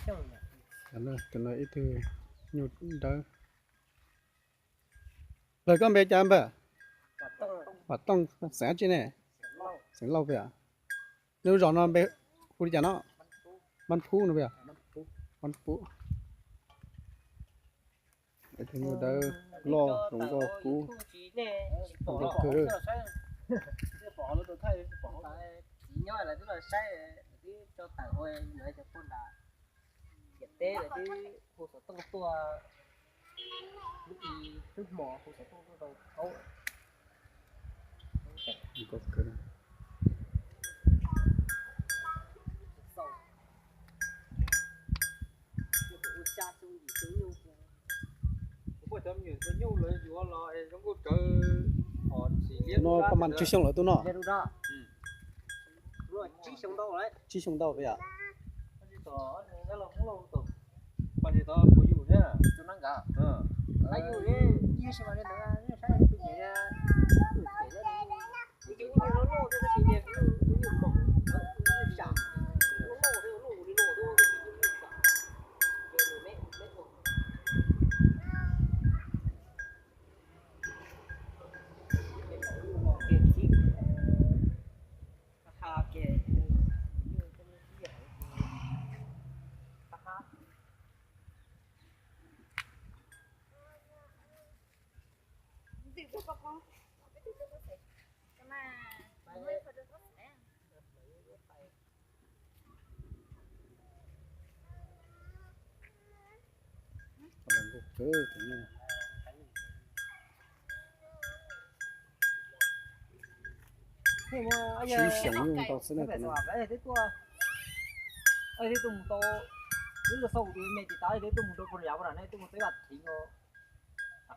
Tus no ib tug nyuj dawb. Pawg, koj npe cas npawg? Vam Tooj, xeem dab tsi ne? Xeem Lauj peb yom. Nej lub zos no npe hu li cas no? Npab Phub no peb yom. Npab Phub. Tus nyuj dawb loj zoo nkauj kub. Zoo nkauj kawg. Txiv nyob lawv twb los saib, twb tso tawm ua no cov poj nram ciam teb lawv twb hu xov tooj tuaj, lub i lub hmo hu xov tooj tuaj rau thaub. Zoo nkauj kawg. Ua xya xyoo yim xyoo nyuj. Kuv muaj cov me nyuam tua nyuj lawv yuav los zoo nkauj kawg. Tus no paj mas tsib xyoo lawm tus no. Tsib xyoo ntau peb yom. Tsib xyoos nyuj ntau xwb na tus no. Twb tuaj mus tau, twb xauj tus me tis tav twb tuaj mus rau pus yav pus nram ne, twb mus teb vaj thiv no.